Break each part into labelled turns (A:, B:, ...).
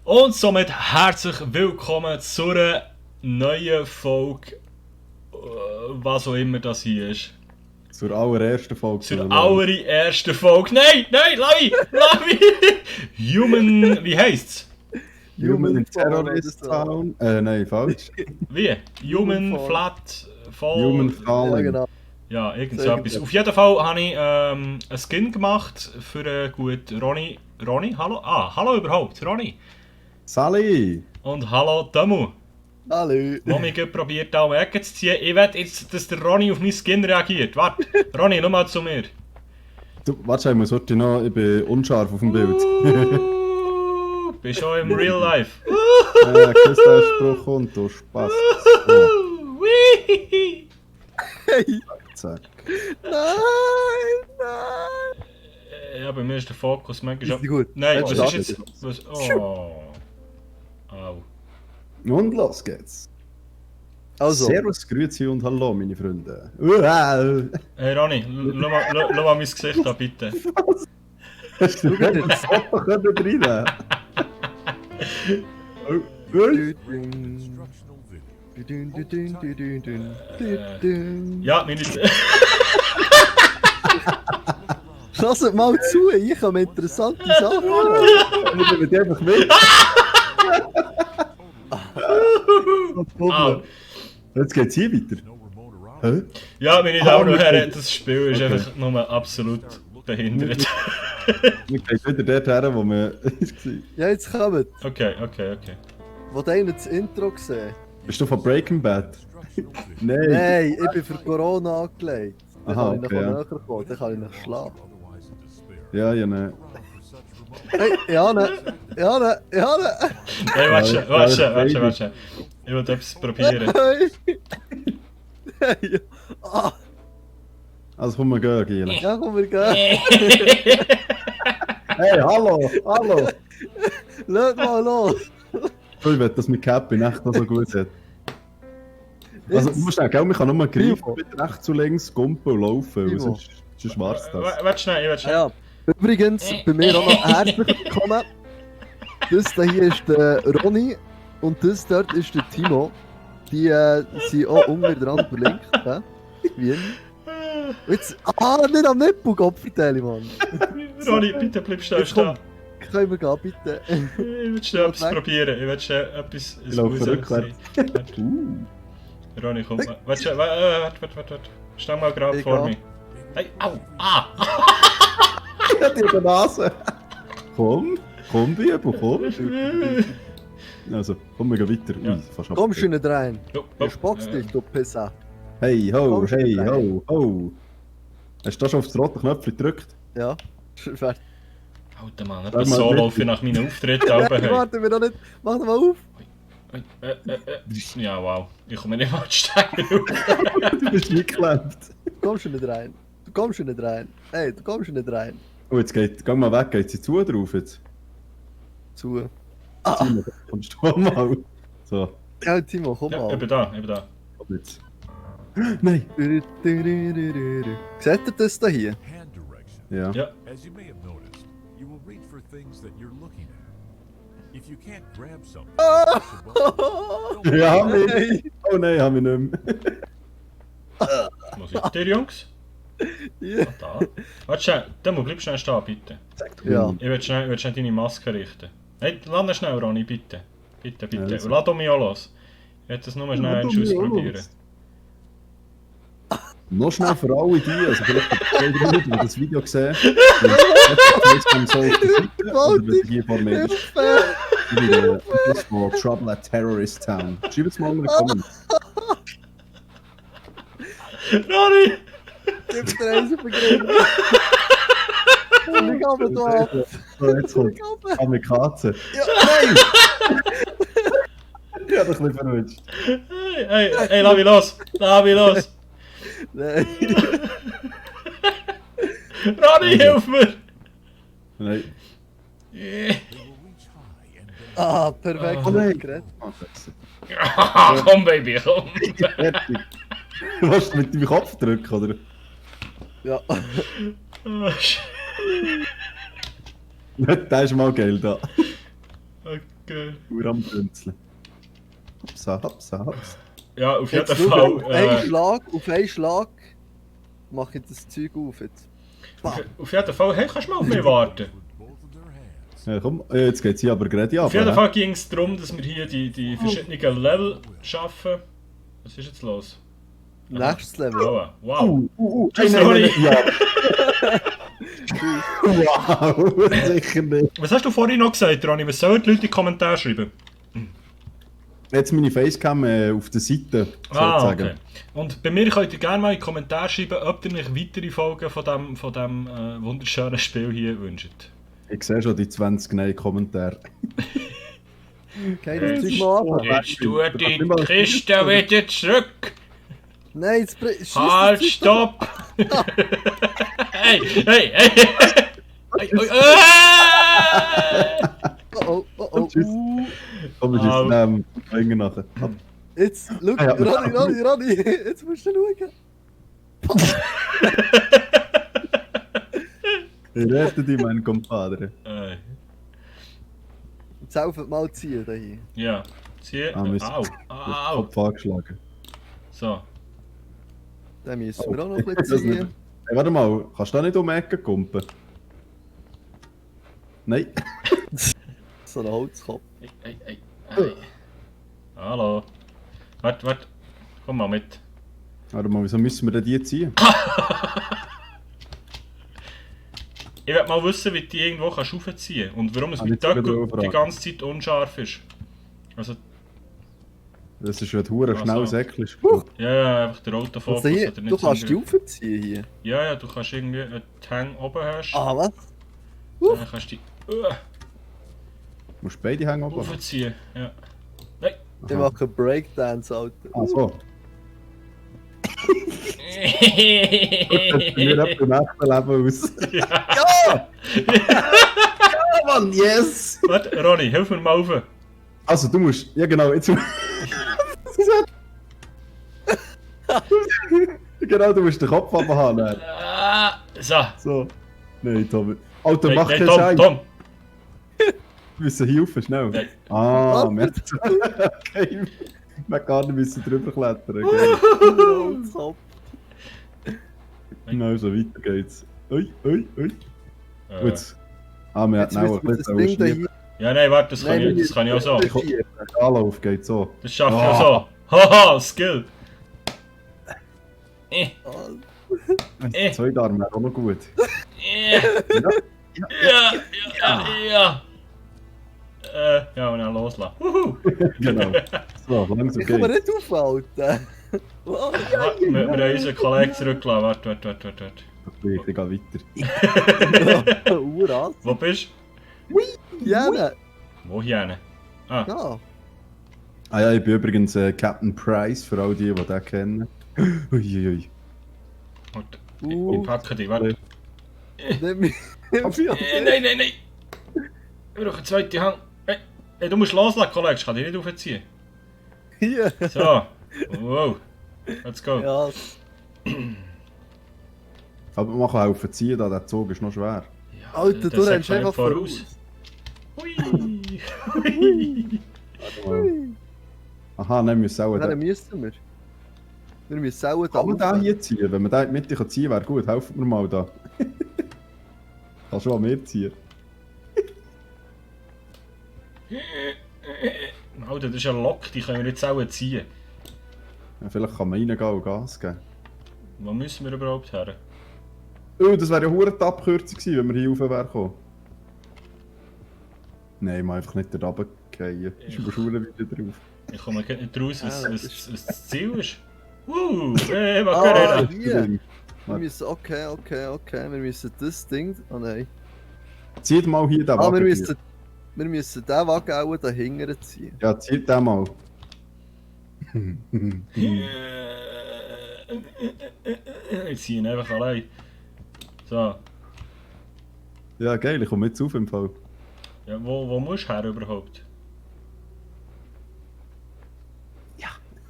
A: Und somit herzlich willkommen zu einer neuen Folge, was auch immer das hier ist.
B: Zur allerersten Folge.
A: Zur allerersten Folge. Nein, Lavi! Human, wie heisst's?
B: Human Terrorist Town. Nein, falsch.
A: Wie? Human Flat Fall.
B: Human Falling.
C: Ja, genau.
A: Ja, irgend so etwas. Auf jeden Fall habe ich einen Skin gemacht für gut Ronny. Ronny, hallo? Hallo überhaupt, Ronny.
B: Sally!
A: Und hallo Demu.
C: Hallo.
A: Wo mich gut probiert, da um die Ecke zu ziehen. Ich will jetzt, dass der Ronny auf meinen Skin reagiert. Warte, Ronny, nochmal zu mir.
B: Du, warte, ich bin unscharf auf dem Bild.
A: Bist schon im Real Life.
B: Küss den Spruch und du Spaß. So,
A: Wee.
C: Hey.
B: zack.
C: Nein.
A: Ja, bei mir ist der Fokus manchmal
C: Ist die gut?
A: Nein,
C: Oh,
A: was
C: schade.
A: ist jetzt... Was, oh. Au.
B: Und los geht's.
C: Also,
B: Servus, Grüezi und Hallo, meine Freunde.
A: Hey Ronny, schau mal mein Gesicht an, bitte.
B: Hast du
C: Schau
B: das Foto rein?
A: Ja, meine...
C: lasst mal zu, ich habe interessante Sachen.
B: Ich nehme dich einfach mit.
A: Au.
B: Jetzt geht's hier weiter. Hä?
A: Ja, meine Damen und Herren, das Spiel ist einfach nur absolut behindert.
B: Wir gehen wieder dort her, wo wir waren.
C: Ja, jetzt kommt.
A: Okay.
C: Wo einer das Intro gesehen?
B: Bist du von Breaking Bad? Nein.
C: Nein, ich bin für Corona angelegt. Dann
B: Aha,
C: kann ich
B: okay,
C: noch
B: ja.
C: näher kommen, dann kann ich noch schlafen.
B: Ja, nein.
C: Hey, Jane.
A: Hey, warte. Ich will etwas probieren.
C: Hey. Hey. Ah,
B: Also komm, wir gehen, Giele.
C: ja, komm, wir gehen.
B: Hey, hallo!
C: Lass mal los.
B: Ich will, dass mein Cap in echt noch so gut hat. Also, du musst auch, gell, man kann nur greifen, mit rechts und links, gumpen und laufen, weil
C: Timo.
B: sonst war's das.
A: Warte schnell.
C: Ja, übrigens, bei mir auch noch herzlich willkommen. Das da hier ist der Ronny und das dort ist der Timo. Die sind auch unten dran verlinkt. Ja? Wie immer. Jetzt, nicht am Nippel, Kopfverteilung, Mann.
A: Ronny, bitte bleib schnell
C: Jetzt komm.
A: stehen.
C: Können wir gehen, bitte?
A: Ich will schnell etwas probieren. Ich will schnell etwas...
B: Ich laufe rückwärts.
A: Ronny, komm. Warte. Steh mal gerade
C: Ich
A: vor
C: gehe.
A: mir. Hey, au!
B: Ich hab dir die Nase. Komm, Bibel, komm. Also, komm, wir gehen weiter.
A: Ja.
B: Ui, fast
C: Komm
B: abgedreht.
C: schön rein.
A: Oh,
C: Du spockst dich, du Pissa.
B: Hey, ho,
C: Komm schon
B: hey,
C: rein.
B: ho. Hast du da schon auf das rote Knöpfchen gedrückt?
C: Ja, fertig.
A: Alter Mann,
B: Sag
A: etwas
B: mal,
A: so
B: bitte.
A: laufe ich nach meinen Auftritten auch hey.
C: Warte, wir noch nicht. Mach doch mal auf.
A: Ja, wow. Ich komme nicht mal die Steine rauf.
B: Du bist eingeklemmt.
C: Du kommst schon nicht rein. Hey, du kommst schon nicht rein.
B: Oh, jetzt geh mal weg, geht sie zu drauf jetzt?
C: Zu.
B: Timo, kommst du mal? So,
C: Ja, Timo, komm
A: Ja,
C: mal.
A: ich bin da.
B: komm jetzt. Nein!
C: Seht ihr das da hier?
D: Hand direction.
B: Ja.
A: Ja.
D: As you may have noticed, you will reach for things that you're looking at. If you can't grab something, don't
B: Ja,
D: worry.
B: nein! Oh nein, hab ich nicht mehr.
A: Wo seid ihr, Jungs?
C: Ja.
A: Da. Warte schnell. Demo, bleib schnell stehen, bitte.
C: Ja.
A: Ich will schnell deine Maske richten. Hey, lass schnell, Ronny, bitte. Bitte.
B: Ja,
A: Und
B: also.
A: lass doch mich auch los. Ich will das nur schnell einen Schuss probieren.
B: Noch schnell für alle die, also vielleicht habt ihr die das Video gesehen. Jetzt kommt so auf die Seite, oder das hier vor mir ist. Das ist von Trouble at Terrorist Town. Schreibt es mal in die Comments.
A: Ronny!
C: Gib's dir eins vergeben. Ich habe da ab.
B: So, jetzt kommt Kamikaze.
C: Ja, nein!
B: Ich hab dich ein bisschen verrutscht.
A: Hey, lass mich los!
C: Nein.
A: Ronny, hilf mir!
B: Nein.
D: They will reach high and bend.
C: Perfekt.
B: Oh nein.
C: Gerät.
A: Komm, Baby, komm!
B: Fertig. Du willst mit deinem Kopf drücken, oder?
C: Ja.
A: Oh, shit.
B: Der ist mal geil da.
A: Geil.
B: Nur am Bünzeln. Hopsa, hopsa, hopsa.
A: Ja, auf jeden
C: Jetzt schau,
A: Fall.
C: auf einen Schlag mache ich das Zeug auf jetzt.
A: Auf jeden Fall, hey, kannst du mal auf mich warten?
D: With both of their hands.
B: Ja, komm, jetzt geht's hier aber gerade ab.
A: Auf jeden Fall ging es darum, dass wir hier die verschiedenen Level schaffen. Was ist jetzt los?
C: Nächstes Level.
A: Oh, wow.
B: Tschüss,
A: Nein, nein,
B: ja. Wow, sicher nicht.
A: Was hast du vorhin noch gesagt, Ronny? Was sollen die Leute in die Kommentare schreiben?
B: Jetzt meine Facecam auf der Seite,
A: Ah,
B: sozusagen.
A: okay. Und bei mir könnt ihr gerne mal in die Kommentare schreiben, ob ihr euch weitere Folgen von dem wunderschönen Spiel hier wünscht.
B: Ich sehe schon die 20 neuen Kommentare.
C: Geht das Zeug mal ab?
A: Jetzt tut die Kiste wieder zurück!
C: Nein, jetzt schießt
A: Halt,
C: das Zeug
A: stopp! Hey, hey, hey! Hey,
C: doch. Oh, oh, oh,
B: Tschüss. Komm, wir
A: Au.
B: schießen länger nachher. Ab.
C: Jetzt, schau,
B: Ah, ja.
C: Ronny, jetzt musst du schauen.
B: Rette dich, mein Compadre.
C: Jetzt helfen mal ziehen da hier.
A: Ja, zieh.
B: Ah, Mist.
A: Au,
B: Den
A: au.
B: Kopf angeschlagen.
A: So.
C: Dann müssen wir auch noch ein
B: Das
C: bisschen
B: nicht-
C: ziehen.
B: Hey, warte mal, kannst du da nicht um die Ecke kumpen? Nein.
C: So ein Holzkopf.
A: Hey, hey, hey, hey. Hallo. Warte. Komm mal mit.
B: Warte mal, wieso müssen wir denn die ziehen?
A: Ich will mal wissen, wie du die irgendwo raufziehen kannst und warum es
B: Ah,
A: mit
B: nicht sogar
A: Döckel
B: drauf
A: die
B: raten.
A: ganze Zeit unscharf ist. Also,
B: Das ist, wenn du hure schnell
A: Also.
B: säckelst.
A: ja, einfach der Autofokus
C: Also hier,
A: oder nicht
C: du kannst
A: so
C: die
A: im Griff.
C: aufziehen hier.
A: Ja, du kannst irgendwie einen Hang oben hast.
C: Ah, was?
A: Dann kannst du die
B: Du musst beide hängen oben.
A: aufziehen. Ja.
C: Ich mache einen Breakdance, Alter.
B: Ah, so. Das sieht mir etwa im echten Leben aus.
A: Ja.
B: Ja, Mann, yes!
A: Warte, Ronny, hilf mir mal rauf.
B: Also, du musst. Ja, genau, jetzt. Genau, du musst den Kopf abhaben.
A: Ah, so.
B: So. Nein, Tom. Alter,
A: Nein,
B: mach
A: nein,
B: keinen
A: Tom,
B: Scheiß.
A: Tom.
B: Wir müssen helfen, schnell.
A: Nein.
B: Ah,
C: Was?
B: merci. Okay. Wir gar nicht müssen drüber klettern. Okay.
C: Holzkopf.
B: Genau, so weiter geht's. Ui. Gut. Ah, wir
C: Jetzt
B: hatten auch
C: müssen wir
B: ein
C: das Ding da
B: bisschen
C: hier...
A: Ja, nein, warte, das kann,
C: Nein,
A: ich, das kann ich auch so.
C: hier.
B: Der Anlauf geht so.
A: Das schaffe ich
B: Ah.
A: auch so. Haha, Skill.
B: Die zwei Arme wären auch noch gut.
A: Ja. Ja, und dann loslassen. Wuhu.
B: Genau. So, langsam
C: Ich kann mir
B: geht's.
C: nicht aufhalten. Oh,
A: Warte, wir haben unseren Kollegen zurückgelassen. Warte.
B: Ich gehe weiter.
C: Uras.
A: Wo bist
C: Ja,
A: du? Wo hier hin? Ah,
C: ja.
B: Ah ja, ich bin übrigens Captain Price, für all die den kennen. Uiuiui.
A: warte. Ich packe dich, warte.
C: Nimm mich.
A: Nein. Wir brauchen eine zweite Hand. Hey, du musst loslassen, Kollege. Ich kann dich nicht aufziehen.
C: Hier.
A: So. Wow. Let's go.
C: Ja,
B: Aber man kann helfen ziehen, da der Zug ist noch schwer.
A: Ja,
C: Alter,
A: das
C: du
A: sagt
C: rennst
A: man
C: einfach voraus.
A: Hui.
B: Warte mal. Aha, nein, wir müssen auch
C: Dann
B: den.
C: müssen wir. Wir müssen auch da
B: Kann man den
C: rauf.
B: hier ziehen? Wenn man den in die Mitte kann ziehen wäre gut. Helfen mir mal da. Kannst du an mir ziehen?
A: Alter, das ist ein Lock, die können wir jetzt auch ziehen.
B: Ja, vielleicht kann man reingehen und Gas geben.
A: Wo müssen wir überhaupt her?
B: Oh, das wäre ja hure die Abkürzung gewesen, wenn wir hier rauf wären gekommen. Nein, man einfach nicht da runtergehen. Ich überschule wieder drauf.
A: Ich komme nicht raus, was,
C: Ah,
A: was das Ziel ist. Was
C: Ah,
A: geht
C: hier. Wir
B: Warte.
C: müssen, okay. Wir müssen das Ding. Oh nein.
B: Zieht mal hier den
C: Ah,
B: Wagen.
C: wir müssen den Wagen auch dahinter ziehen.
B: Ja, zieht den mal.
A: Ich ziehe ihn einfach allein. So.
B: Ja, geil, ich komme jetzt auf im Fall.
A: Ja, wo musst du her überhaupt?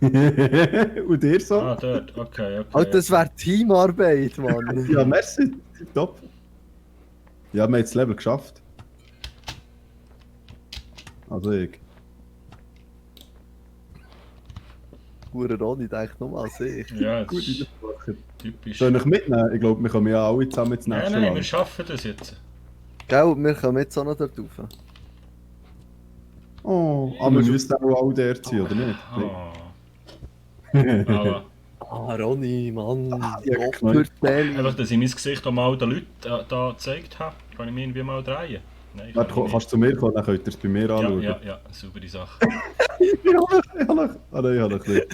B: Und ihr so?
A: Ah, dort. Okay.
C: Alter, das wäre Teamarbeit, Mann.
B: Ja, merci. Top. Ja, wir haben jetzt das Level geschafft. Also ich.
C: Hure Ronny denkt nochmal an sich.
A: Ja, das
B: Gut,
A: ist
B: Sache.
A: typisch.
B: Soll ich mitnehmen? Ich glaube, wir kommen ja alle zusammen ins nächste
A: Nein, wir
B: Land.
A: schaffen das jetzt.
C: Gell, wir kommen jetzt auch noch dort rauf.
B: Oh, aber wir müssen auch alle dort sein, oder nicht?
A: Oh. Aber
C: Ah, Ronny, Mann.
B: ja,
C: Opferzählung.
A: einfach, dass ich mein Gesicht auch mal den Leuten da gezeigt habe, kann ich mich irgendwie mal drehen. Nein,
B: Warte,
A: kann ich
B: kannst du zu mir kommen, dann könnt ihr es bei mir
A: nicht.
B: anschauen.
A: Ja, saubere Sache.
B: Ich habe noch. Ah nein, ich habe noch nicht.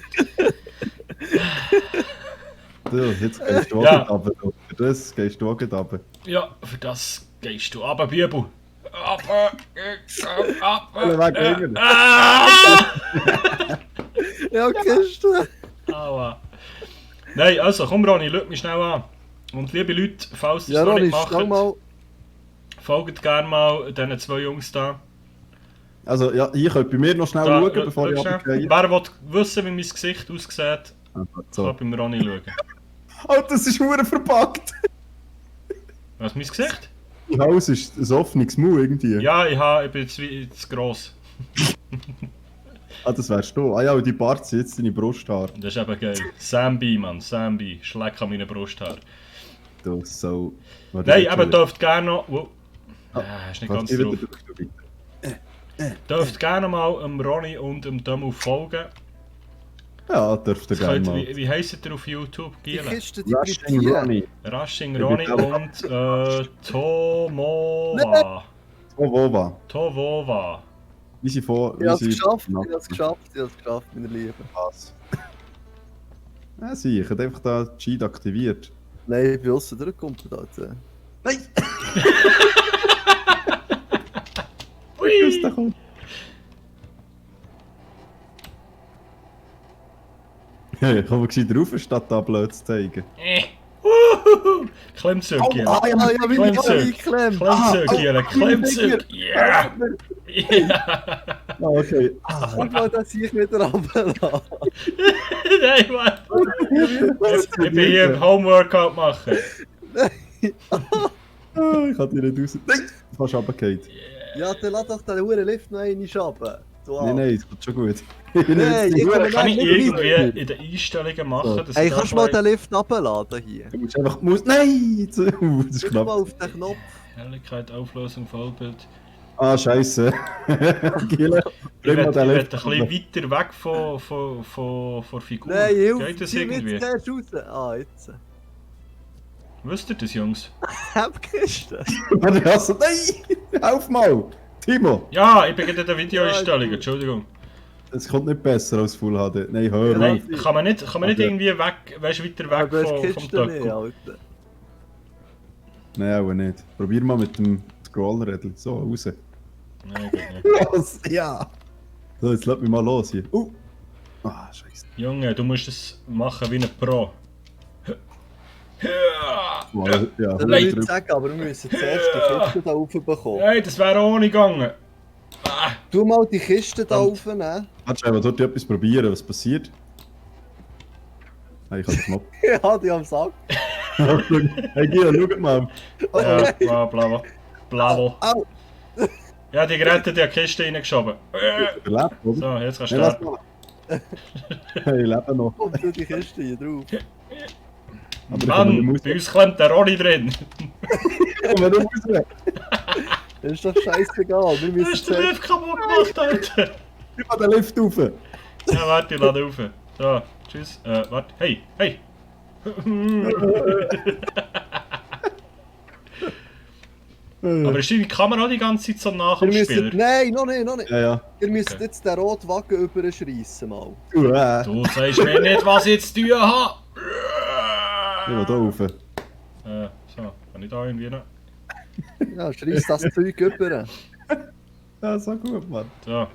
B: So, jetzt gehst du auch
A: Ja.
B: ja. runter. Für das gehst du auch runter.
A: Ja, für das gehst du aber Bibel. Aber,
B: Alle weg, irgendwo.
C: Ja, Kiste.
A: Aua. Nein, also komm Ronny, schau mich schnell an. Und liebe Leute, falls ihr
C: Ja,
A: es noch
C: Ronny,
A: nicht
C: stell
A: macht,
C: mal.
A: folgt gerne mal diesen 2 Jungs da.
B: Also, ja, ihr könnt bei mir noch schnell
A: Da,
B: schauen, bevor ich
A: schau schnell.
B: runtergehe.
A: Wer will wissen, wie mein Gesicht aussieht,
B: So.
A: kann beim Ronny schauen.
B: Oh, das ist verdammt verpackt!
A: Was, mein Gesicht?
B: Mein Haus ist ein offenes Maul irgendwie.
A: Ja, ich bin jetzt zu gross.
B: Ah, das wärst du. Ah ja, und die Bart sind jetzt deine Brusthaare.
A: Das ist eben geil. Sam B, Mann, Sam B. Schleck an meinen Brusthaar.
B: Du, so. Warte,
A: Nein,
B: jetzt
A: eben
B: wieder.
A: dürft gerne noch... Wow. Ist nicht
B: Warte,
A: ganz
B: ich wieder
A: drauf.
B: durch, bitte.
A: Dürft gerne mal dem Ronny und dem Dömmel folgen.
B: Ja, dürft ihr
A: Das
B: gerne
A: könnt,
B: mal.
A: wie heisst ihr auf YouTube?
C: Die
A: Giele?
C: Kiste, die
B: Rushing
C: bleibt hier.
B: Ronnie.
A: Rushing
B: Ich
A: Ronny
B: bin auch-
A: und Tomova.
B: Oh, Wova.
A: Tovova.
B: Wie sie vor.
C: Ich hab's
B: wie sie-
C: geschafft, ich hab's geschafft, meine Lieben.
B: Was? Ja, sie, ich habe einfach da die Cheat aktiviert.
C: Nein, ich bin aussen durchgekommen da jetzt.
B: Nein!
A: Hui!
B: Da kommt. Hey, komm mal gescheit rauf, statt da blöd zu zeigen.
A: Klemmzüg,
C: Ah
A: Giele.
C: ja, ich hab mich
A: Klemmzüg.
C: eingeklemmt.
A: Klemmzüg, Giele. Klemmzüg. Ja! Ja!
B: Ah, okay.
C: Und mal das ich wieder runterlassen.
A: Nein, Mann! Ich bin hier im Homeworkout machen.
B: Ah, ich kann dir nicht raus. Nein! Fast runtergefallen.
C: Ja, dann lass doch den Huren Lift noch einmal schaben.
B: Nein, nein, es geht schon gut.
C: Nein, ich komme
A: Kann ich
C: nicht
A: irgendwie
C: weiter.
A: in den Einstellungen machen? dass
C: Ey,
A: ich da
C: kannst du mal
A: gleich-
C: den Lift runterladen hier?
B: Du musst einfach. Nein! Jetzt, das ist
C: Drück mal
B: knapp.
C: auf den Knopf.
A: Helligkeit, Auflösung, Vollbild.
B: Ah, Scheiße. Giele,
A: Ich
B: bring mal
A: will
B: den
A: ein
B: Lift.
A: bisschen weiter weg von der Figur.
C: Nein, hilf,
A: Geht das
C: zieh mich
A: irgendwie?
C: zuerst raus. Ah, jetzt.
A: Wisst ihr das, Jungs?
C: Hebkiste.
B: Warte, also, nein! Auf mal! Timo!
A: Ja, ich bin gerade in der Videoeinstellung, Entschuldigung.
B: Es kommt nicht besser als Full HD. Nein, hör
C: Ja,
B: mal.
A: Nein, kann man nicht
B: Okay.
A: irgendwie weg, weißt du, weiter weg
C: Aber es
A: vom
C: Kiste nicht,
A: Töckel?
C: Alter.
B: Nein, auch nicht. Probier mal mit dem Scrollrädel. So, raus.
A: Nein, geht nicht.
B: Los, ja! So, jetzt lass mich mal los hier. Ah, Scheiße.
A: Junge, du musst es machen wie ein Pro.
B: Mal, ja,
C: Das will
A: Nein.
C: ich nicht sagen, aber wir müssen zuerst die Kiste da raufbekommen.
A: Hey, das wäre ohne gegangen. Ah,
C: Tu mal die Kiste da
A: Verdammt.
C: raufnehmen.
B: Warte schnell, dort etwas probieren, was passiert. Nein, ich habe den Knopf.
C: Ja, die am Sack.
B: Hey, Gila, schau mal.
A: ja, blavo. Blavo.
C: Au!
A: Ja, die Geräte, die Kiste reingeschoben.
B: Der lebt, oder?
A: So, jetzt kannst du
B: Hey, lass
A: starten.
B: mal. Hey, ich lebe noch.
C: Komm, tu die Kiste hier drauf.
B: Aber ich komme nicht
A: Mann,
B: raus.
A: bei uns klemmt der Ronny drin.
B: Ich komme nicht raus.
C: Das ist doch scheißegal, wir
A: Du
C: müssen
A: hast den
C: zuerst...
A: Lift kaputt gemacht, Alter.
B: Ich mache den Lift rauf.
A: Ja, warte, ich lade rauf. So, tschüss. Warte. Hey, hey. Aber ist deine Kamera auch die ganze Zeit so nach
C: Wir
A: dem
C: müssen...
A: Spieler?
C: Nein, noch nicht.
B: Ja, ja.
C: Ihr müsst
A: Okay.
C: jetzt den roten Wagen überschreissen mal.
B: Du
A: Du sagst mir nicht, was ich jetzt zu tun habe.
B: Ich will da rauf.
A: So, kann ich da irgendwie noch?
C: Ja, schreiss das Zeug über.
B: Ja, so gut, Mann.
A: So.
B: Ja.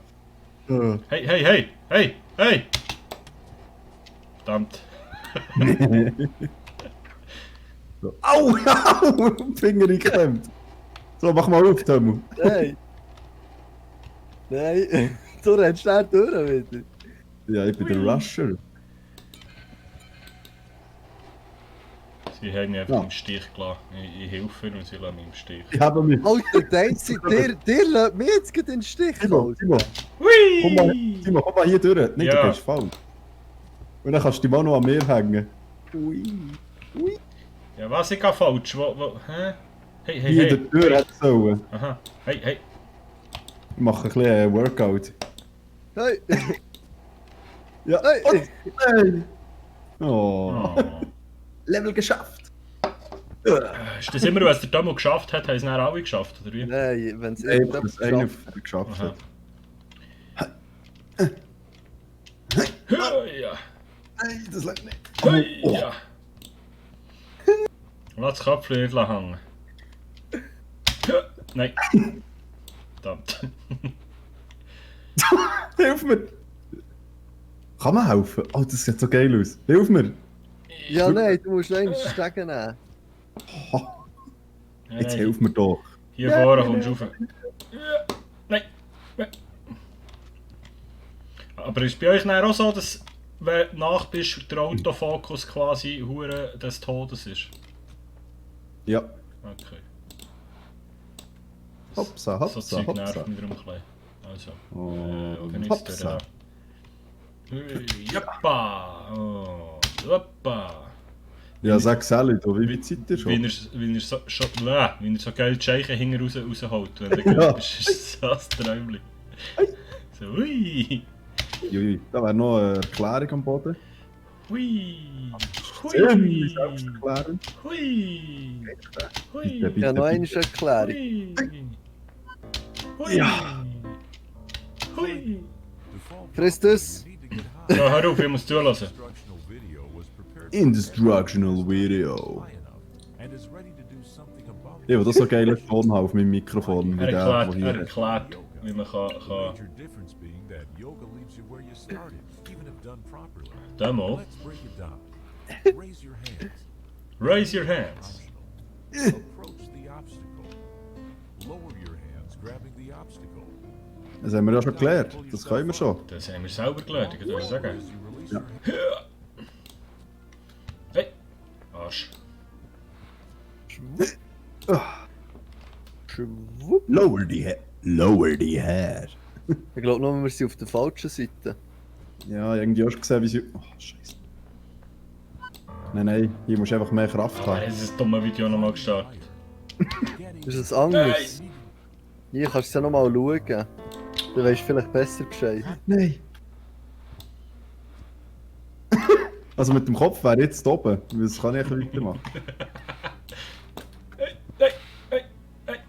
A: Hey, hey, hey, hey, hey! Verdammt.
B: So. Au, au, Finger geklemmt. So, mach mal auf, Tomo.
C: Nein. Nein. Du rennst schnell durch wieder.
B: Ja, ich bin der Rusher.
A: Sie haben mich einfach im Stich gelassen. Ich helfe ihnen und sie lassen mich im Stich.
B: Ich habe mich.
C: Alter, der lässt mich jetzt gerade in den Stich.
B: Timo, Timo,
A: Hui!
B: komm mal hier durch. Nein,
A: Ja.
B: du gehst falsch. Und dann kannst du dich mal noch an mir hängen. Ui.
A: Ja, was? Ich gehe falsch. Hä? Hey, hey,
B: Hier
A: hey.
B: in der Tür hätte es sollen.
A: Aha. Hey, hey.
B: Ich mache ein bisschen Workout.
C: Hey,
B: Ja.
C: hey.
B: Nein. Oh.
A: Oh.
B: Level geschafft.
A: Ist das immer, was der Tomo geschafft hat, haben es dann alle geschafft, oder wie?
C: Nein, wenn es
B: Ey,
C: irgendjemand
B: dass einer
C: schafft.
B: geschafft
A: Aha.
B: hat.
A: Ja.
B: Nein, das lag nicht.
A: Ja. Lass das Köpfchen nicht hängen. Nein. Verdammt.
B: Hilf mir! Kann man helfen? Oh, das sieht so geil aus. Hilf mir!
C: Ja, nein, du musst einen Stegen nehmen.
B: Oh, jetzt hilf mir doch.
A: Hier vorne kommst du rauf. Nein. Aber ist bei euch dann auch so, dass wenn du nach bist, der Autofokus quasi hure des Todes ist?
B: Ja.
A: Okay.
B: Hoppsa,
A: So
B: hoppsa,
A: Zeug nervt
B: hoppsa.
A: mich darum ein bisschen. Also,
B: Oh,
A: gehen jetzt durch
B: hoppsa.
A: da. Hui, Joppa! Oh, Joppa!
B: Ja, sag Sally, du, wie weit seid ihr
A: Wie
B: schon?
A: er so geil die Scheiche hinten rausholt, wenn du gut bist, ist das ein Träumchen. So, hui!
B: Ui, da wäre noch eine Erklärung am Boden.
A: Hui!
B: Ziemlich
A: Hui!
B: selbsterklärend.
A: Hui! Hui!
B: Bitte,
C: Ja, noch eine
B: bitte.
C: Erklärung.
A: Hui! Hui!
B: Ja.
A: Hui!
C: Friss das.
A: So, hör auf, ich muss zulassen.
B: Instructional Video. Ich will das so geilen Ton haben auf meinem Mikrofon. Wie
A: Er
B: der,
A: erklärt,
B: der hier ist.
A: wie man kann...
D: Major difference being that yoga leaves you where you started, even if done properly.
A: Demo.
D: Let's break it down. Raise your hands.
A: Raise your hands.
D: Approach the obstacle. Lower your hands, grabbing the obstacle.
B: Das haben wir ja schon gelernt. Das können wir schon.
A: Das haben wir selber gelernt, ich würde sagen.
D: As you release
B: Ja.
D: your hands,
A: Hey! Arsch.
C: Schwupp.
B: Lower the head. Lower the head.
C: Ich glaube nur, wir sind auf der falschen Seite.
B: Ja, irgendwie hast du gesehen, wie sie... Oh, scheiße. Nein, hier musst du einfach mehr Kraft
A: Er
B: haben.
A: hat das dumme Video nochmal gestartet.
C: Das ist ein anderes. Hier kannst du es ja nochmal schauen. Du weißt vielleicht besser Bescheid.
B: Nein. Also mit dem Kopf wäre jetzt oben. Das kann ich weitermachen.
A: Hey! Hey! Hey!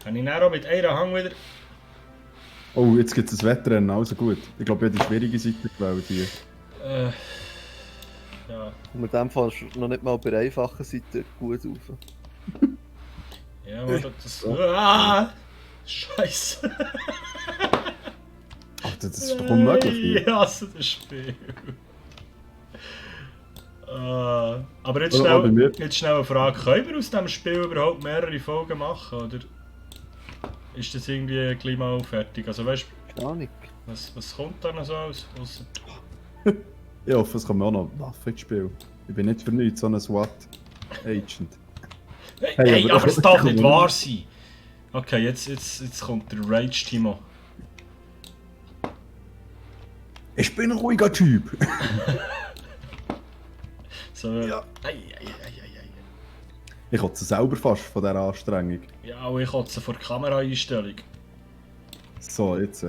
A: Kann ich dann auch mit einer Hang wieder...
B: Oh, jetzt gibt es ein Wettrennen, also gut. Ich glaube, ich habe die schwierige Seite gewählt hier.
A: Ja.
C: Und mit dem Fall noch nicht mal bei der einfachen Seite gut rauf.
A: Ja, aber das... Ah! Scheiße!
B: Alter, das ist doch unmöglich hier.
A: Ich hasse das Spiel. Aber jetzt
B: Oder auch bei mir.
A: jetzt schnell eine Frage. Können wir aus diesem Spiel überhaupt mehrere Folgen machen? Oder ist das irgendwie gleich mal fertig? Also weißt
C: Keine Ahnung.
A: du, was kommt da noch so aus?
B: Ich hoffe, es kommt auch noch Waffen ins Spiel. Ich bin nicht für nichts so ein SWAT-Agent.
A: Hey,
B: aber-
A: aber es darf nicht wahr sein! Okay, jetzt kommt der Rage Timo.
B: Ich bin ein ruhiger Typ.
A: So,
B: Ja.
A: Ei.
B: Ich kotze selber fast von dieser Anstrengung.
A: Ja, und ich kotze vor der Kameraeinstellung.
B: So, jetzt.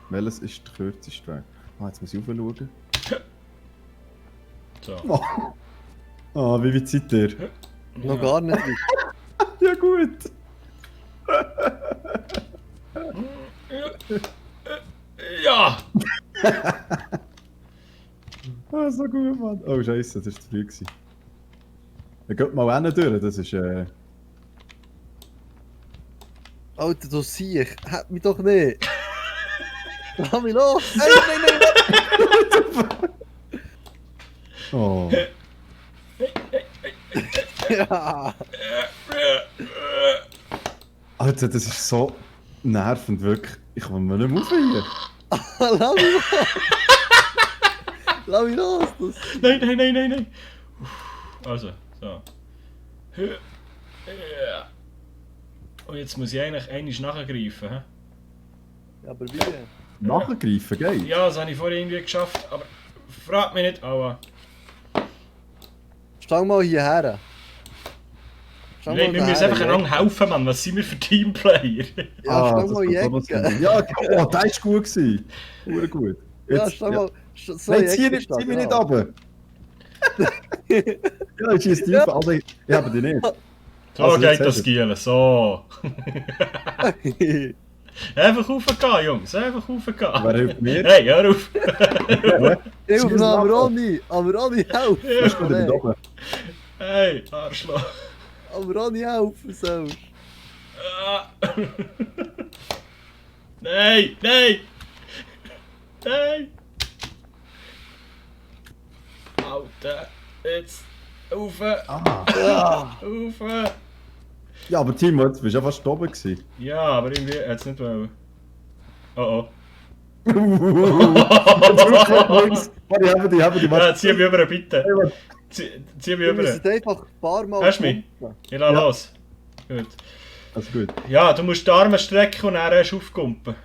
B: Welches ist der kürzeste Weg? Ah, jetzt muss ich raufschauen.
A: So.
B: Ah, wie weit seid ihr?
C: Noch gar nicht weit.
B: Ja, gut.
A: Ja!
B: Ah, so gut, Mann. Oh, Scheiße, das war zu früh gewesen. Dann geht mal hin durch, das ist.
C: Alter, du siehst, hat mich doch nicht. Lass mich los! Nein!
B: Oh.
C: Ja!
B: Alter, das ist so nervend, wirklich. Ich komme nicht mehr rauf hier.
C: Lass mich los! Lass mich los! Das...
A: Nein, nein, nein, nein, nein. Also, so. Ja. Und jetzt muss ich eigentlich einmal nachgreifen. He?
C: Ja, aber wie?
B: Nachgreifen, geil.
A: Ja, das habe ich vorher irgendwie geschafft, aber frag mich nicht. Aua.
C: Stang mal hierher. Stang
A: Nein, wir müssen einfach einander helfen, Mann. Was sind wir für Teamplayer?
C: Ja, stang
B: das
C: mal in
B: kommt
C: die
B: auch noch
C: Ecke.
B: so. Ja, oh, das war gut gewesen. Ur gut.
C: Ja,
B: Jetzt,
C: stang
B: ja.
C: mal... So
B: Nein,
C: in die
B: zieh
C: Ecke
B: mich
C: stehen,
B: nicht
C: genau.
B: runter. Ja, ich schieße tief.
C: Ja.
B: Also, ich habe die nicht.
A: So
B: Also, jetzt
A: geht das
B: hast
A: Gielen, so. Einfach raufgehen, Jungs, einfach raufgehen.
B: Wer hilft mir?
A: Hey, hör auf.
C: Hilf
B: Schieß
C: mir am
B: nach.
C: Ronny! Am Ronny helfen!
B: Ich bin
C: Nein,
B: da oben.
A: Hey, Arschloch.
C: am Ronny helfen sollst.
A: Ah. Nein, nein. Nein. Alter, jetzt. Rauf,
B: Ah.
C: Ja!
A: rauf.
B: Ja, aber Timo, jetzt bist du ja fast oben gewesen.
A: Ja, aber irgendwie hat es nicht wollen. Oh oh.
B: Links. Warte, ich habe die.
A: Ja, zieh mich über, bitte.
B: Hey, warte.
A: Zieh mich
C: Wir
A: über.
C: müssen einfach ein paar Mal...
A: Hast du mich?
C: pumpen.
A: Ich lass
B: Ja.
A: los. Gut.
B: Also gut.
A: Ja, du musst die Arme strecken und dann erst aufkumpen.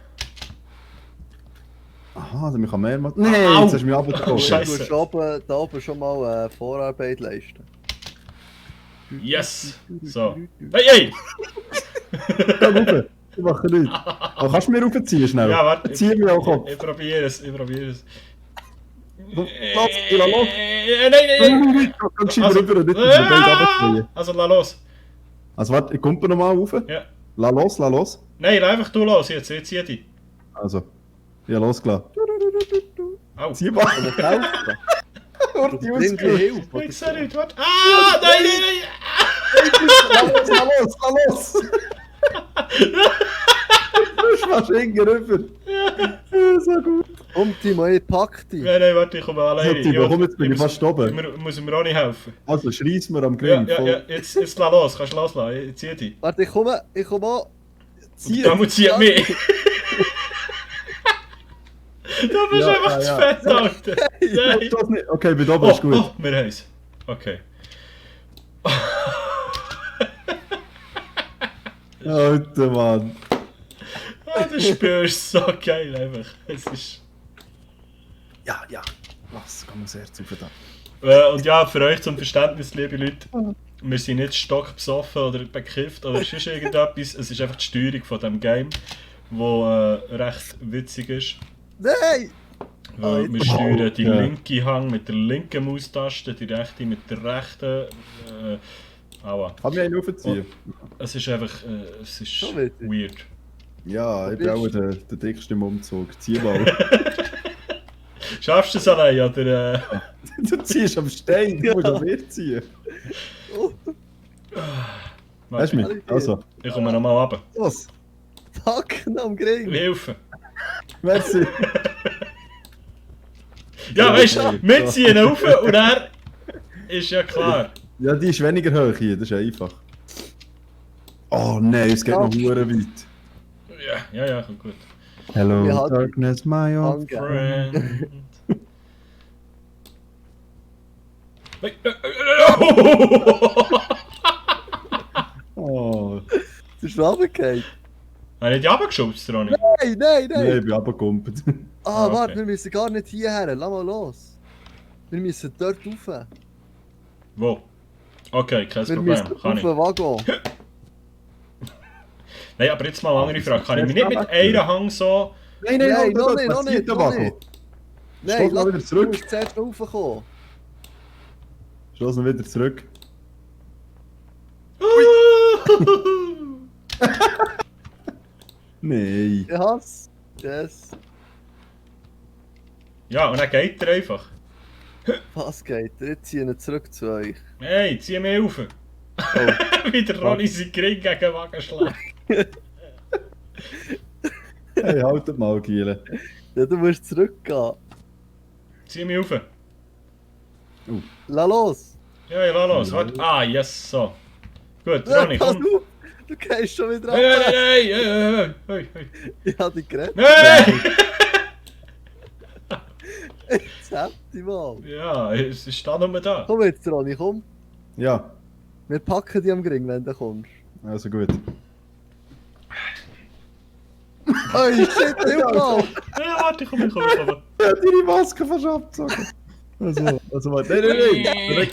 B: Aha, also ich kann mehr machen. Nein,
A: Au.
B: jetzt hast du mich abgekommen.
A: Scheiße.
C: Du musst oben, da oben schon mal Vorarbeit leisten.
A: Yes! So. Hey, hey!
B: Komm rauf. Ich mache nichts. Aber kannst du mir raufziehen schnell?
A: Ja, warte.
B: Zieh mich auch Kopf.
A: Ich probiere es, ich probiere es.
B: Lass, ich lass los.
A: Nein, nein, nein!
B: Komm, schieb rüber und nicht, dass wir beide runterfliegen.
A: Also, lass los.
B: Also warte, ich komme nochmal rauf.
A: Ja.
B: Lass los, lass los.
A: Nein, lass einfach du los jetzt, jetzt zieh dich.
B: Also, ja, losgelassen.
A: Au.
B: Zieh mal.
C: Und helfen.
B: Und die
C: Bring dir
B: ausgelöst.
C: Hilfe.
A: Ich seh nicht, warte. Ah, nein, nein,
B: Lass los, lass los. Du bist fast hinten rüber. Ja, so gut.
C: Komm, Timo, ich pack dich.
A: nein. Nein, warte, ich komme
B: So,
A: alleine.
B: Timo, komm, jetzt bin ich fast oben.
A: Ich muss mir auch nicht helfen.
B: Also, schreiss mir am
A: Ja,
B: Grimm.
A: ja, ja, jetzt lass los, kannst du loslassen, ich zieh dich.
C: Warte, ich komme an.
A: Und damit zieht mich. Du bist
B: Ja,
A: einfach
B: ja,
A: zu
B: ja.
A: fett, Alter. Nein.
B: Okay, bin oben,
A: Oh,
B: ist gut.
A: oh, wir haben es. Okay.
B: Alter Mann.
A: Ah, das Spiel ist so geil einfach. Es ist...
B: Ja, ja. Lass, komm, sehr zu da.
A: Und ja, für euch zum Verständnis, liebe Leute, wir sind nicht stockbesoffen oder bekifft oder sonst irgendetwas. Es ist einfach die Steuerung von diesem Game, wo recht witzig ist.
C: Nein!
A: Weil wir steuern die
B: ja.
A: linke Hand mit der linken Maustaste, die rechte mit der rechten. Aua.
B: Kann mich einen aufziehen?
A: Es ist einfach. Es ist
C: So witzig.
A: weird.
B: Ja, ich bin auch der dickste im Umzug. Zieh mal.
A: Schaffst du es allein, oder?
B: Du ziehst am Stein, du musst an mir ziehen. Weißt du mich? Also,
A: Ich komme nochmal runter.
B: los.
C: Packen am Gring!
A: Hilfe!
B: Merci.
A: Ja, weißt du, wir ziehen rauf und er ist ja klar.
B: Ja, die ist weniger hoch hier, das ist einfach. Oh nein, es geht noch hure weit.
A: Ja, kommt gut.
B: Hello,
C: Wir hatten-
B: darkness, my old
C: Danke.
A: Friend.
B: Oh,
C: Du bist runtergefallen.
A: Habe ich dich runtergeschubst, Ronny?
C: Nein, nein,
B: nein,
C: nein!
B: ich bin runtergekumpelt.
C: Ah,
A: okay.
C: warte, wir müssen gar nicht hierher. Lass mal los. Wir müssen dort rauf.
A: Wo? Okay, kein
C: Wir müssen
A: Problem,
C: auf
A: kann
C: den
A: ich.
C: Waggon.
A: Nein, aber jetzt mal eine andere Frage. Kann ich mich nicht mit einer Hand so...
B: Nein,
C: Nein, noch nicht, noch
B: passiert
C: nicht, noch
B: aber.
C: nicht. Nein,
B: Stoß mal
C: lass
B: wieder
C: du
B: zurück.
C: musst zuerst raufkommen.
B: Stoß noch wieder zurück. Nein.
C: Ich hasse. Yes.
A: Ja, und dann geht er einfach.
C: Was geht? Jetzt ziehen wir zurück zu euch.
A: Hey, zieh mich rauf. Wie der Ronny seinen Ring gegen den Wagen schlägt.
B: Hey, haltet mal, Giele.
C: Ja, du musst zurückgehen.
A: Zieh mich rauf.
C: Lass los.
A: Ja, ich lass los. Warte. Ah, yes, so. Gut,
C: Ja,
A: Ronny,
C: pass
A: komm.
C: auf. Du gehst schon wieder
A: Hey,
C: ab.
A: hey, hey, hey, hey, hey.
C: Ich hab dich gerettet.
A: Nein!
C: Jetzt habt ihr mal.
A: Ja, es ist da nur da.
C: Komm jetzt, Ronny, komm.
B: Ja,
C: Wir packen dich am Gring, wenn du kommst.
B: also gut.
C: Hey, shit, Hilfe!
A: Ja, warte, ich komme.
B: Ja, deine Maske fast abgezogen. Also warte. Nein.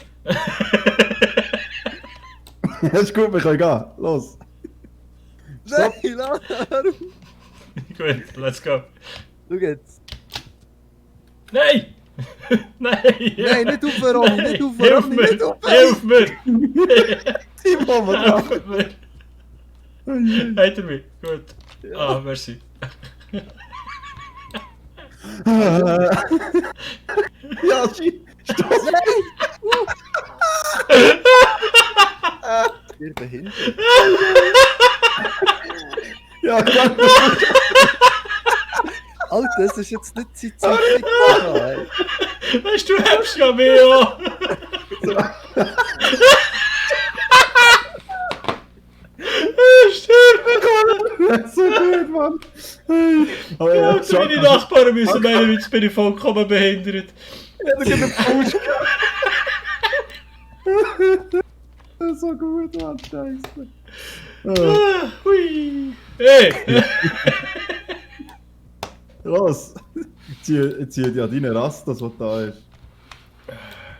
B: Ja, ist gut, wir können gehen. Los.
C: Nein, lass!
A: Gut, let's go.
C: Schau jetzt.
A: Nein! Nein!
C: Nein, nicht aufhören, Ronny, nicht aufhören,
A: Hilf
C: Ronny,
A: mir!
C: nicht aufhören!
A: Hilf mir!
B: Timo, was
A: Hilf mir! Hat er mich? Gut. Ah, merci.
B: Ja, stopp!
C: Ihr behindert.
B: Ja, danke.
C: Alter, das ist jetzt nicht die Zeit. Ey.
A: Weißt du, du hebst ja mehr! Stimmt!
B: So gut, Mann. Aber
A: Ja,
B: ja,
A: meine Nachbarn müssen meinen, jetzt bin ich vollkommen behindert.
B: Ja, da gibt es Push. So gut, Mann, scheiße.
A: Ah, hui! Hey!
B: Los, zieh dir deine Rastas, was da ist.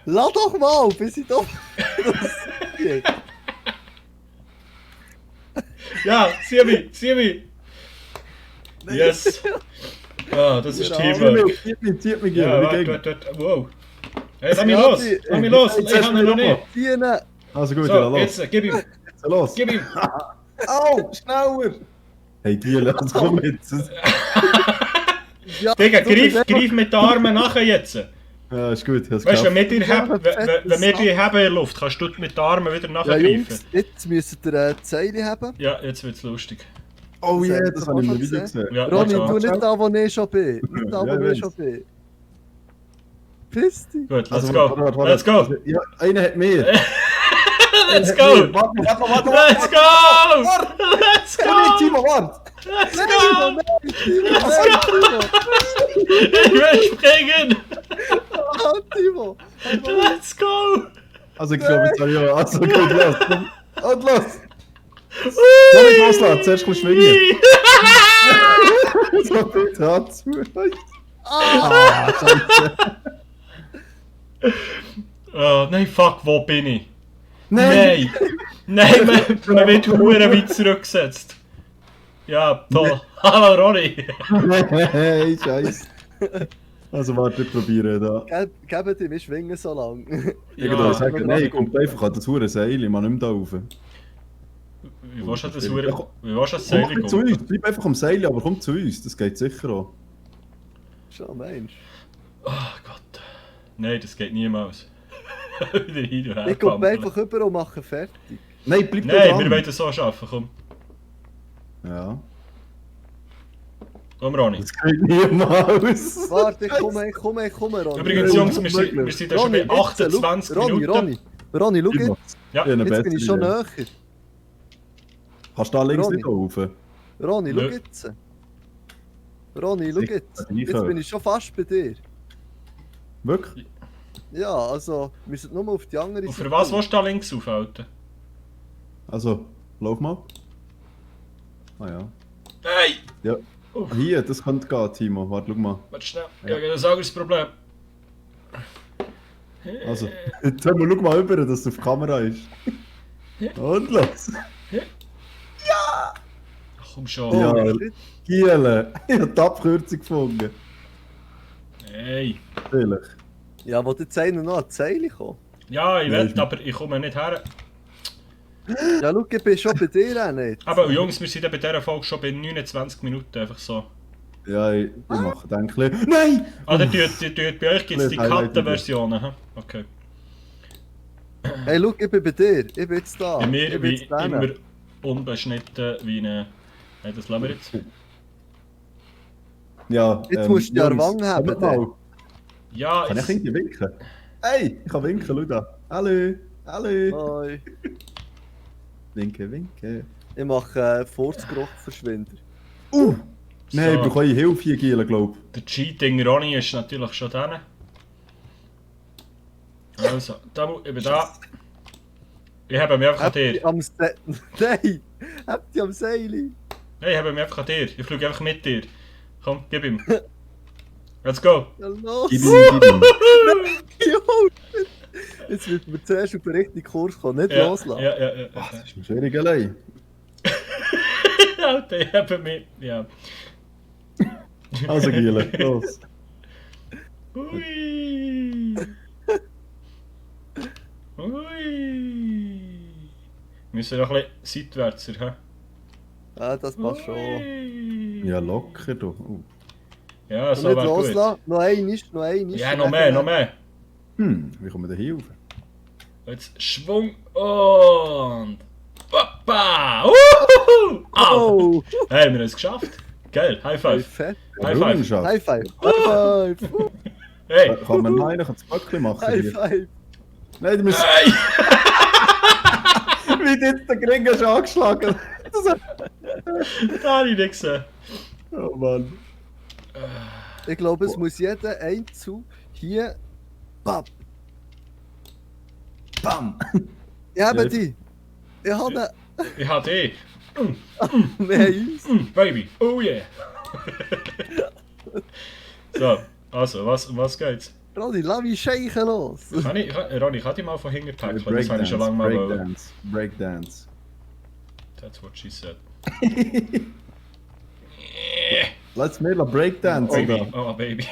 C: Lass doch mal, bis ich doch.
A: Ja, sieh mich! Yes! Ah, das ist Teamwork.
B: Zieh mich,
A: Ja,
B: wie
A: warte,
B: ging?
A: warte, wow. Hey, lass mich los! Lass mich los!
B: Jetzt
A: Ich
B: hast
A: habe
B: du
A: ihn noch
B: mich
A: nicht!
C: Ziehen!
B: Also gut, ja,
A: So,
B: los.
A: jetzt, gib ihm!
B: Jetzt, los.
A: Gib ihm!
B: Au, schneller! Hey, Giel, was komm jetzt?
C: Ja,
A: Digga,
C: du bist
A: greif mit den Armen nachher jetzt!
B: Ja, ist gut, ich hab's
A: Weißt du,
B: geschafft.
A: wenn wir
C: Ja,
A: wenn wir dich haben in der Luft, kannst du mit den Armen wieder
C: Ja,
A: nachgreifen.
C: Jungs, jetzt müsst ihr Zeile haben.
A: Ja, jetzt wird's lustig.
B: Oh yeah,
C: Das
B: das
C: haben
B: habe ich
C: wir
B: mir wieder
C: gesehen.
B: gesehen.
A: Ja,
C: Ronny,
A: warte,
C: du
A: warte.
C: nicht da, wo ich schon bin. Nicht da,
B: Ja,
C: wo
B: ich
C: ich schon bin. Piss dich.
A: Gut, let's
B: Also,
A: go!
B: warte.
A: Let's go!
B: Ja, einer hat mehr.
A: Let's go!
B: Warte.
A: Let's go! Let's
B: Hey,
A: go!
B: Timo, warte!
A: Let's
C: Nein,
A: go!
C: Timo, nein,
A: Ich will springen!
C: Timo. Timo.
A: Let's go!
B: Also, ich glaube, jetzt habe ich ja. Also, gut, los. Komm. Und los! Noch
A: Ui!
B: nicht loslassen, zuerst ein bisschen schwingen. So, bitte, hat's. Ah, scheiße.
A: Oh, nein, fuck, wo bin ich?
B: Nein!
A: Nein, man wird verdammt weit zurückgesetzt. Ja, toll. Hallo Ronny!
B: Hey, scheiße. Also, warte, ich probiere da.
C: Gebt ihm, ich schwinge so lang.
B: Irgendwo
A: Ja,
B: sagen, nein, kommt einfach an das hure Seil, ich kann nicht mehr da rauf.
A: wie willst du das Seil
B: Komm zu uns, bleib einfach am Seil, aber komm zu uns, das geht sicher auch.
C: Schon, Mensch.
A: Oh Gott. Nein, das geht niemals. Wieder hin und her.
C: Ich komme
A: pampeln.
C: einfach rüber und mache fertig.
B: Nein, bleib da
A: Nein,
B: dran.
A: wir wollen das so schaffen, komm.
B: Ja.
A: Komm Ronny.
B: Das geht niemals.
C: Warte, ich komme, Ronny.
A: Übrigens Jungs, wir sind ja schon bei 28 Minuten.
C: Ronny, schau
B: Timo,
C: jetzt.
A: Ja,
B: ich habe eine
C: Jetzt bin ich schon
B: bessere
C: näher.
B: Idee. Kannst du da links
C: Ronny.
B: nicht rauf?
C: Ronny, schau
A: Nö.
C: jetzt. Ronny, schau jetzt.
B: bin ich
C: Jetzt
B: höher.
C: bin ich schon fast bei dir.
B: Wirklich?
C: Ja, also, wir müssen nur auf die andere
A: und für was willst du da links aufhalten?
B: Also, lauf mal. Ah ja.
A: Nein!
B: Ja. Hier, das könnte gehen, Timo. Warte, schau mal.
A: Warte schnell, ich habe ein anderes Problem.
B: Also, jetzt schau mal rüber, dass es auf Kamera ist. Und los.
A: Ach, komm schon.
B: Ja.
C: Oh, shit.
B: Giele, ich habe die Abkürzung gefunden.
A: Hey.
B: Vielleicht.
C: Ja, wo jetzt einer noch an die Zeile kommt.
A: Ja, ich
B: Nein,
A: will, aber ich komme nicht her.
C: Ja, schau, ich bin schon bei dir auch nicht.
A: Aber Jungs, wir sind bei dieser Folge schon bei 29 Minuten, einfach so.
B: Ja, ich mache dann ein bisschen... Nein!
A: Ah, bei euch gibt es die Cutten-Versionen, hä? Okay.
C: Hey, schau, ich bin bei dir. Ich bin jetzt da.
A: Bei mir
C: ich bin
A: wie
C: jetzt da.
A: immer unbeschnitten wie eine... Nein, das lassen wir jetzt.
B: Ja,
C: Jetzt musst du die
B: Jungs,
C: Wangen haben,
B: kommt mal.
A: Ja,
B: Kann ich irgendwie winken? Hey, ich kann winken, schau da. Hallo, hallo.
C: Hoi.
B: Winken, winken.
C: Ich mache Furzgeruchverschwinder.
B: Uh! Nein, ich brauche Hilfe hier, Gielen, glaube ich.
A: Der Cheating Ronny ist natürlich schon drin. Also, ich bin da. Ich habe mich einfach an dir.
C: Nein! Habt ihr am Seil?
A: Nein, ich habe mich einfach an dir. Ich fliege einfach mit dir. Komm, gib ihm. Let's go.
C: Ja, los!
B: Gib ihm.
C: Jo! Jetzt wird man zuerst auf den richtigen Kurs kommen, nicht
A: Ja,
C: loslassen.
A: ja.
B: Das ist mir schwierig allein.
A: Alter, ich habe mich. Ja.
B: Also, Gielen, los.
A: Ui. Ui. Wir müssen noch ein bisschen seitwärts, hä?
C: Ah, das passt schon.
A: Ui.
B: Ja, locker, du.
A: Ja,
C: Und
A: so
C: nicht
A: wäre gut.
C: loslassen, noch einmal.
A: Ja, noch mehr.
B: Wie kommen wir da hier rauf?
A: Jetzt Schwung und... Hoppa! Uhuhu! Au!
C: Oh!
A: Hey, wir haben es geschafft. Geil, High Five.
C: Fett.
A: High Five.
C: High five! High five!
A: Hey!
B: Kann man noch einen das Böckchen machen?
C: High
B: Hier?
C: five!
B: Nein, du musst.
A: Hey!
B: Wie jetzt der Gring schon angeschlagen.
A: Da habe ich nicht gesehen.
B: Oh Mann.
C: Ich glaube, es muss jeder Einzug hier. Bam!
B: Bam!
C: Ich habe
B: Ja,
C: die! Ich habe
A: Ich habe dich.
C: Wir haben uns!
A: Baby. Oh yeah. So, also, was geht's?
C: Ronny, lass mich scheichen los!
A: Ronny, kann ich mal von hinten tackeln? Das habe ich schon lange mal wollen.
B: Breakdance.
A: That's what she said.
B: Lass mir la Breakdance.
A: Baby.
B: Oder?
A: Oh, Baby.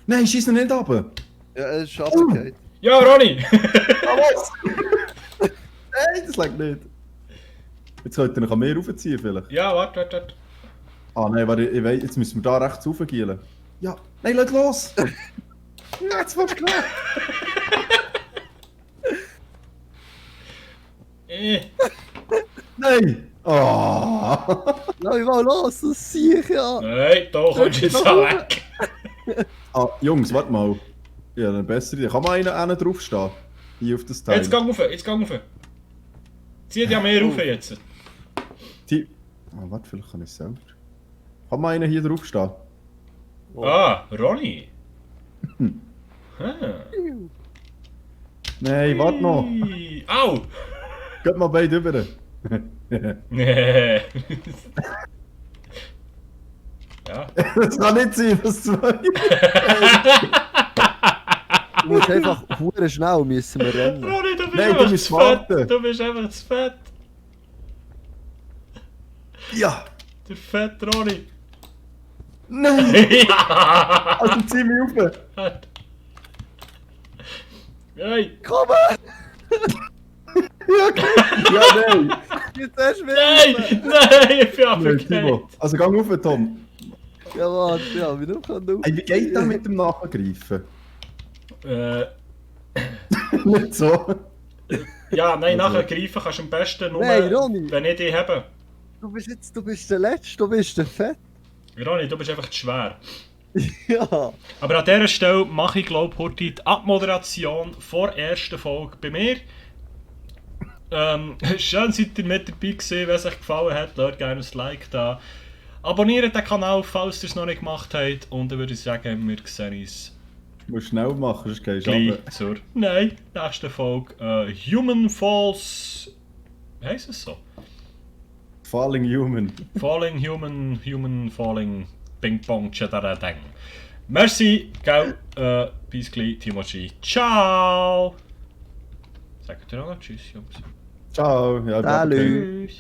B: Nein, schieß ihn nicht runter.
C: Ja, es ist abgekehrt.
A: Ja, Ronny!
B: Nein, das lag nicht. Jetzt könnt ihr noch mehr raufziehen vielleicht.
A: Ja, warte.
B: Ah nein, warte, ich weiß, jetzt müssen wir da rechts raufgielen. Ja, nein, lass los! Ja, jetzt warst du klar! Nein! Oh.
C: Lass mich mal los, das sehe ich ja!
A: Nein, da kommst du jetzt auch weg.
B: Ah, Jungs, warte mal. Ja, eine bessere Idee. Kann man einen draufstehen? Hier auf das Teil.
A: Jetzt gang rauf. Zieh ja mehr rauf jetzt.
B: Die... Ah, warte, vielleicht kann ich es selber. Kann man einen hier draufstehen?
A: Ah, Ronny. Ah.
B: Nein, warte noch.
A: Au!
B: Geht mal beide rüber.
A: Nee. Ja.
B: Das kann nicht sein, das zwei.
C: Du musst einfach hure schnell müssen wir rennen.
A: Ronny, du bist
B: Nein, du
A: einfach
B: musst
A: zu fett.
B: warten.
A: Du bist einfach zu fett.
B: Ja!
A: Der fett Ronny.
B: Nein!
A: Ja!
B: Also zieh mich rauf!
A: Nein!
C: Komm!
B: Ja, nein!
C: Jetzt erst wieder!
A: Nein! Ich bin
B: Nein, Timo.
A: abgekehrt.
B: Also gang rauf, Tom.
C: Ja, warte, ja, wie du kannst du.
B: Hey, wie geht das mit dem Nachgreifen?
A: Äh,
B: Nicht so.
A: ja, nein, nachher greifen kannst du am besten nur,
C: Nein, Ronny.
A: wenn ich dich habe.
C: Du bist der Letzte, du bist der Fett.
A: Ronny, du bist einfach zu schwer.
C: Ja.
A: Aber an dieser Stelle mache ich, glaube ich, heute die Abmoderation vor der ersten Folge bei mir. Schön seid ihr mit dabei gewesen. Wenn es euch gefallen hat, lasst gerne ein Like da. Abonniert den Kanal, falls ihr es noch nicht gemacht habt. Und dann würde ich sagen, wir sehen uns
B: Du musst schnell machen, sonst gehst du
A: gleich
B: runter.
A: zur nächsten Folge. Human Falls... Wie heisst es so?
B: Falling Human.
A: Falling Human Falling Ping Pong Chadaradang. Merci, gell? Bis gleich, Timochi. Ciao! Sagt ihr noch Tschüss, Jungs.
B: Ciao. Ja,
C: Salü.
A: Tschüss.